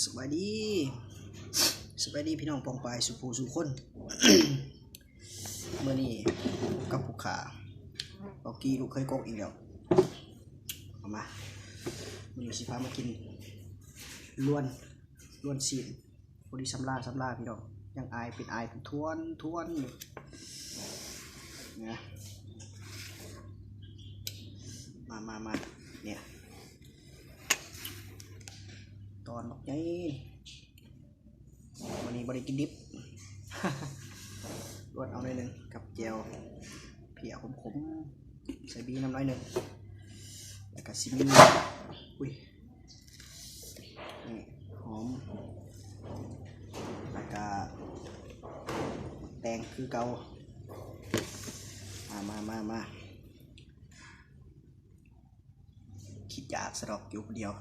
ສະບາຍດີ ສະບາຍດີພີ່ນ້ອງປ້ອງປາຍສູ່ຜູ້ສູ່ຄົນ. ມື້ນີ້ພົບກັບຜູ້ຂ້າ ເບົາກີ້ລູກເຂີຍກົກອີກແລ້ວ. ເອົາມາ ມື້ນີ້ຊິພາມາກິນລວນ ລວນຊີ້ນ ພໍດີສຳລາ ສຳລາພີ່ນ້ອງ ຍັງອາຍ ເປັນອາຍເປັນທວນ ທວນຢູ່ນະ. ມາ ມາ ມາ ເນຍ ຕອນບັກໃຫຍ່. ມື້ນີ້ບໍ່ໄດ້ກິນດິບ ລວນເອົາໜ້ອຍໜຶ່ງກັບແຈ່ວເພຍຂົມໆ ໃສ່ບີນຳໜ້ອຍໜຶ່ງ ແລ້ວກະຊິມີ ອຸ້ຍ ນີ້ຫອມ ແລ້ວກະແຕງຄືເກົ່າ. ມາ ມາ ມາ ມາ. ຄິດຢາກສະດອກຢູ່ຜູ້ດຽວ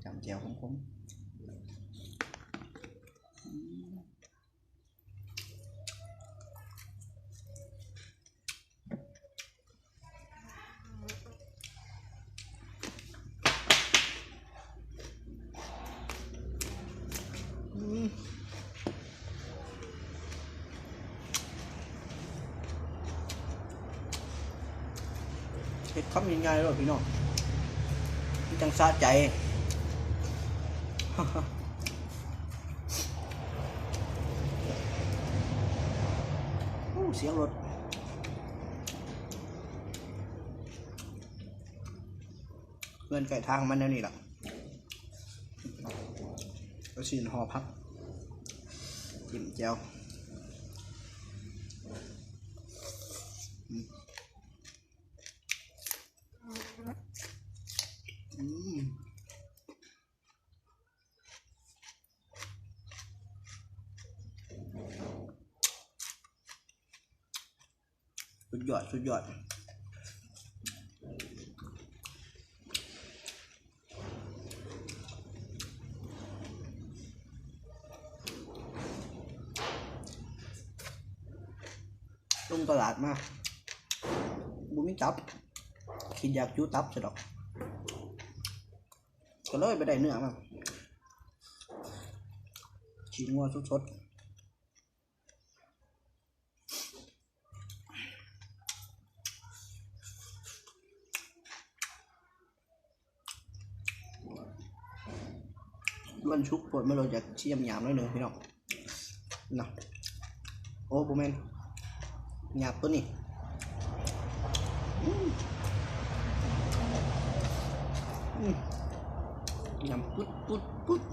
ຈ້ຳແຈ່ວຂົມໆ. ເຮັດຄຳງ່າຍໆໂລດພີ່ນ້ອງ ມັນຈັ່ງສະໃຈ. ໂອ້ ສຽງລົດ. ເຮືອນໃກ້ທາງມັນແນວນີ້ລະ ກະຊິຫໍ່ຜັກ ຈິ້ມແຈ່ວ. ອືມ ອືມ. ສຸດຍອດ ສຸດຍອດ. ລົງຕະຫຼາດມາ ບໍ່ມີຕັບ ຄິດຢາກຈຸຕັບຊະດອກ ກະເລີຍໄປໄດ້ເນື້ອມາ ຊີ້ນງົວສົດໆ. ລວນສຸກໂພດ ມັນໂລດຢາກຊິຫຍາບໆໜ້ອຍໜຶ່ງພີ່ນ້ອງເນາະ. ໂອ້ ບໍ່ແມ່ນ ຫຍາບໂຕນີ້ ອືມ ອືມ ຫຍາບປຸດໆ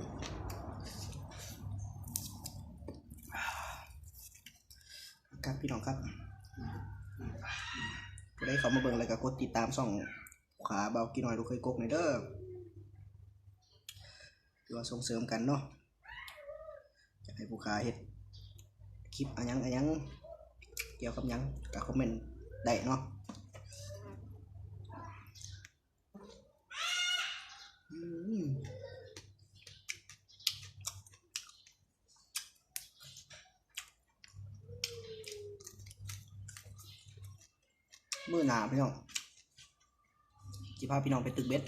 ໆ. ຄັບພີ່ນ້ອງຄັບ ຜູ້ໃດເຂົ້າມາເບິ່ງແລ້ວກະກົດຕິດຕາມຊ່ອງຂາບ່າວກີ້ນ້ອຍລູກເຂີຍກົກແດ່ເດີ ຖືວ່າສົ່ງເສີມກັນເນາະ ຢາກໃຫ້ຜູ້ຂ້າເຮັດຄລິບອາຫຍັງອາຫຍັງ ກ່ຽວກັບຫຍັງກະຄອມເມັນໄດ້ເນາະ. ອືມ ມື້ໜ້າພີ່ນ້ອງ ຊິພາພີ່ນ້ອງໄປຕຶກເບັດ.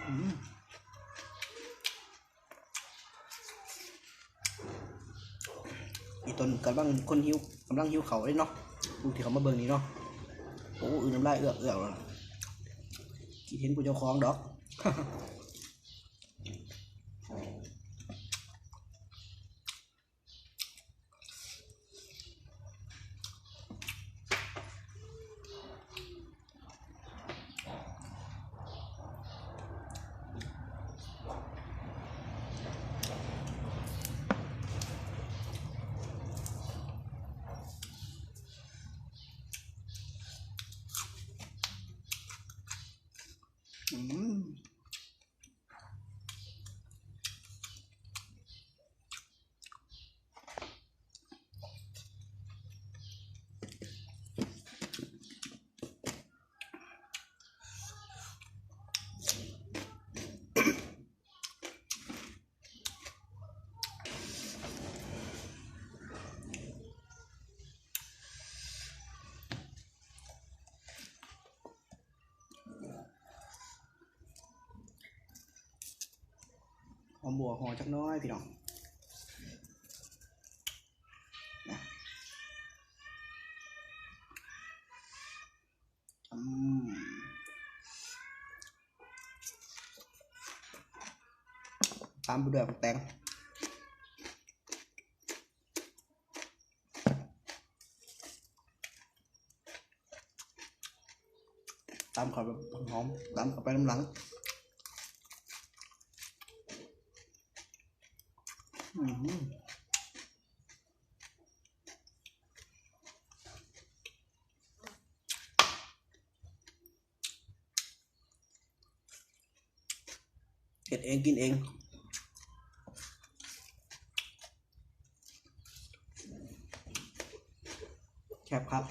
ອືມ ອີ່ຕົນກຳລັງຄົນຫິວ ກຳລັງຫິວເຂົ້າເດ້ເນາະ ຜູ້ທີ່ເຂົ້າມາເບິ່ງນີ້ເນາະ. ໂອ້ ອືນ້ຳລາຍເອືອກໆແລ້ວ ຄິດເຫັນຜູ້ເຈົ້າຂອງດອກ. ອືມ. ຫອມບົວຫໍ່ຈັກໜ້ອຍພີ່ນ້ອງ ນະ ອືມ ຕາມດ້ວຍໝາກແຕງ ຕຳເຂົ້າໄປແບບຫອມໆ ຕຳເຂົ້າໄປນຳຫຼັງ ອືມ ເຮັດເອງກິນເອງ ແຊບຄັກ.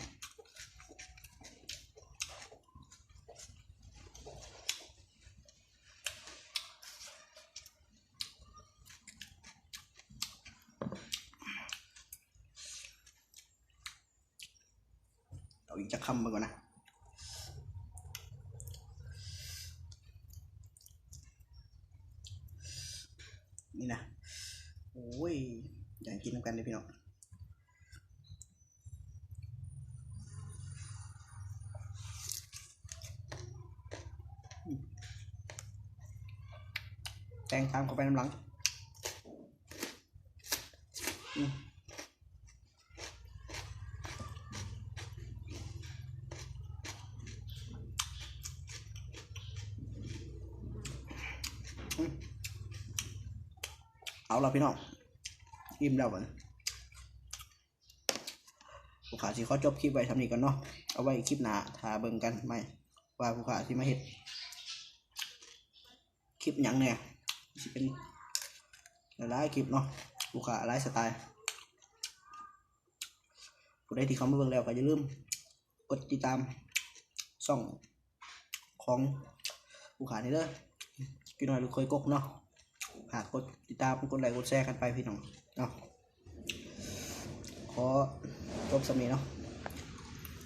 ເອົາອີກຈັກຄຳເບິ່ງກ່ອນນະ ນີ້ນະ ໂອ້ຍ ຢາກກິນນຳກັນເດ້ພີ່ນ້ອງ. ແຕງຕຳເຂົ້າໄປນຳຫຼັງ ອືມ ເອົາລະພີ່ນ້ອງ ອີ່ມແລ້ວບັດນີ້. ຜູ້ຂ້າຊິຂໍຈົບຄລິບໄວ້ສ່ຳນີ້ກ່ອນເນາະ ເອົາໄວ້ຄລິບໜ້າຖ້າເບິ່ງກັນໃໝ່ ວ່າຜູ້ຂ້າຊິມາເຮັດຄລິບຫຍັງແດ່ ຊິເປັນຫຼາຍໆຄລິບເນາະ ຜູ້ຂ້າຫຼາຍສະໄຕ. ຜູ້ໃດທີ່ເຂົ້າມາເບິ່ງແລ້ວກໍຢ່າລືມກົດຕິດຕາມຊ່ອງ ຂອງຜູ້ຂ້ານີ້ເດີ ພີ່ນ້ອງລູກເຂີຍກົກເນາະ ຝາກກົດຕິດຕາມ ກົດໄລ ກົດແຊກັນໄປພີ່ນ້ອງເນາະ. ຂໍຈົບສ່ຳນີ້ເນາະ